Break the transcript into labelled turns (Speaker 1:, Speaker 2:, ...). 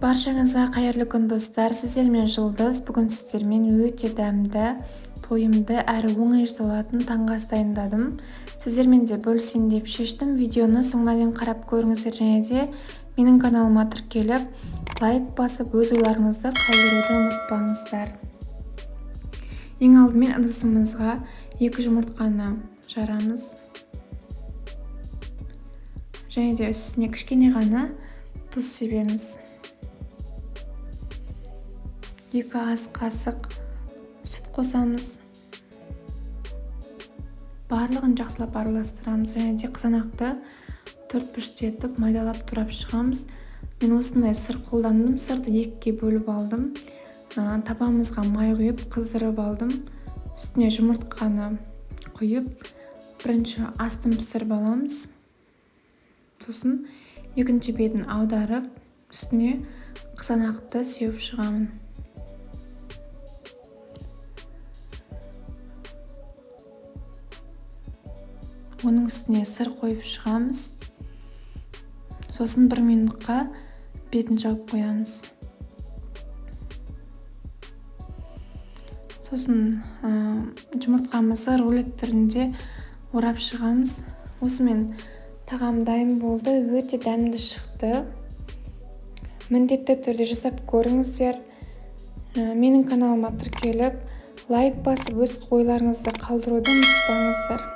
Speaker 1: Баршаңызға қайырлы күн, достар! Сіздермен Жұлдыз. Бүгін сіздермен өте дәмді, тойымды әрі оңай жасалатын таңғы ас дайындадым. Сіздермен де бөлісейін деп шештім. Видеоны соңына дейін қарап көріңіздер және де менің каналыма тіркеліп, лайк басып, өз ойларыңызды қалдыруды ұмытпаңыздар. Ең алдымен ыдысымызға 2 жұмыртқаны жарамыз. Және де үстіне кішкене ғана тұз себеміз. 2 ас қасық сүт қосамыз. Барлығын жақсылап араластырамыз және де қызанақты 4 бұрыштетіп майдалап турап шығамыз. Мен осындай сыр қолдандым. Сырды 2-ге бөліп алдым. Табамызға май құйып, қыздырып алдым. Үстіне жұмыртқаны құйып, бірінші астын пісіріп аламыз. Сосын екінші бетін аударып, үстіне қызанақты сеуіп шығамын. Оның үстіне сыр қойып шығамыз. Сосын 1 минутқа бетін жауып қоямыз. Сосын жұмыртқамызды рулет түрінде орап шығамыз. Осымен тағам дайын болды, өте дәмді шықты. Міндетті түрде жасап көріңіздер. Менің каналыма тіркеліп, лайк басып, өз ойларыңызды қалдыруды ұмытпаңыздар.